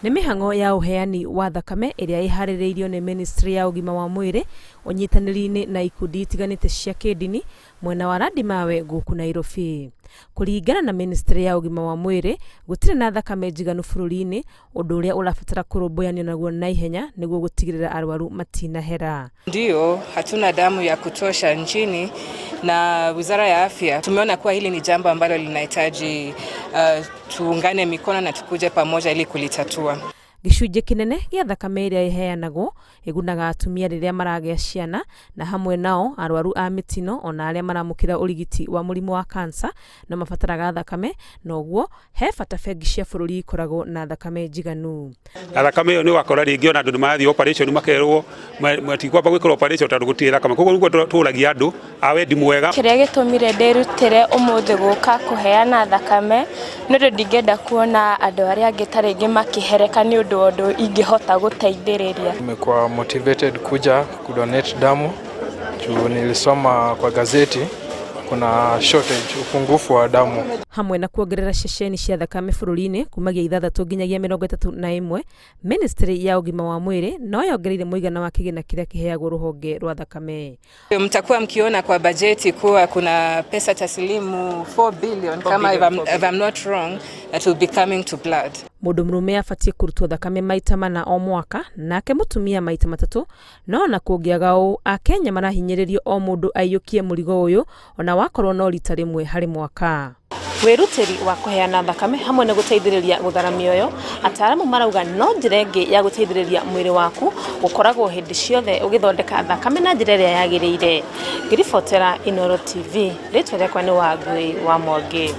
Nĩ mĩhang'o ya ũheani wa thakame ĩrĩa ĩharĩrĩirio nĩ ministry ya ũgima wa mwĩrĩ ũnyitanĩri-inĩ na ikundi itiganĩte cia kĩndini mwena wa Landimawe gũkũ Nairobi. Kũringana na ministry ya ũgima wa mwĩrĩ, gũtirĩ na thakame njiganu bũrũri-inĩ, ũndũ ũrĩa ũrabatara kũrũmbũyanio naguo na ihenya nĩguo gũtigĩrĩra arwaru matinahera. Ndio, hatuna damu ya kutosha nchini na Wizara ya Afya tumeona kuwa hili ni jambo ambalo linahitaji tuungane mikono na tukuje pamoja ili kulitatua. Gĩcunjĩ kĩnene gĩa thakame ĩrĩa ĩheanagwo ĩgunaga atumia rĩrĩa maragĩa ciana na hamwe nao arwaru a mĩtino ona arĩa maramũkĩra ũrigiti wa mũrimũ wa kansa no mabataraga thakame, na ũguo he bata bengi cia bũrũri ikoragwo na thakame njiganu. Na thakame ĩyo nĩ ũgakora rĩngĩ ona andũ nĩ marathiĩ operation makerwo matikwamba gwĩkĩrwo operation tondũ gũtirĩ thakame. Koguo nĩguo tũragia andũ a wendi mwega. Kĩrĩa gĩtũmire ndĩrutĩre ũmũthĩ gũka kũheana thakame nĩ ũndũ ndingĩenda kuona andũ arĩa angĩ ta rĩngĩ makĩhereka nĩ ũndũ wa ũndũ ingĩhota gũteithĩrĩria. Nimekuwa motivated kuja kudonate damu juu nilisoma kwa gazeti kuna shortage, upungufu wa damu. Hamwe na kuongerera ceceni cia thakame bũrũri-inĩ kumagia 6 nginyagia 31, ministry ya ũgima wa mwĩrĩ no yongereire mũigana wa kĩgĩna kĩrĩa kĩheagwo rũhonge rwa thakame. Mtakuwa mkiona kwa bajeti kuwa kuna pesa taslimu 4 billion kama if I'm not wrong, that will be coming to blood. Mũndũ mũrũme abatiĩ kũrutwo thakame maita 4 o mwaka, nake mũtumia maita 3, no ona kũngĩaga ũũ, Akenya marahinyĩrĩrio o mũndũ aiyũkie mũrigo ũyũ ona wakorwo no rita rĩmwe harĩ mwaka. Wĩrutĩri wa kũheana thakame hamwe na gũteithĩrĩria gũthara mĩoyo, ataaramu marauga no njĩra ĩngĩ ya gũteithĩrĩria mwĩrĩ waku gũkoragwo hĩndĩ ciothe ũgĩthondeka thakame na njĩra ĩrĩa yagĩrĩire. Ngĩribotera Inooro TV, rĩtwa rĩakwa nĩ Wangui wa Mwangi.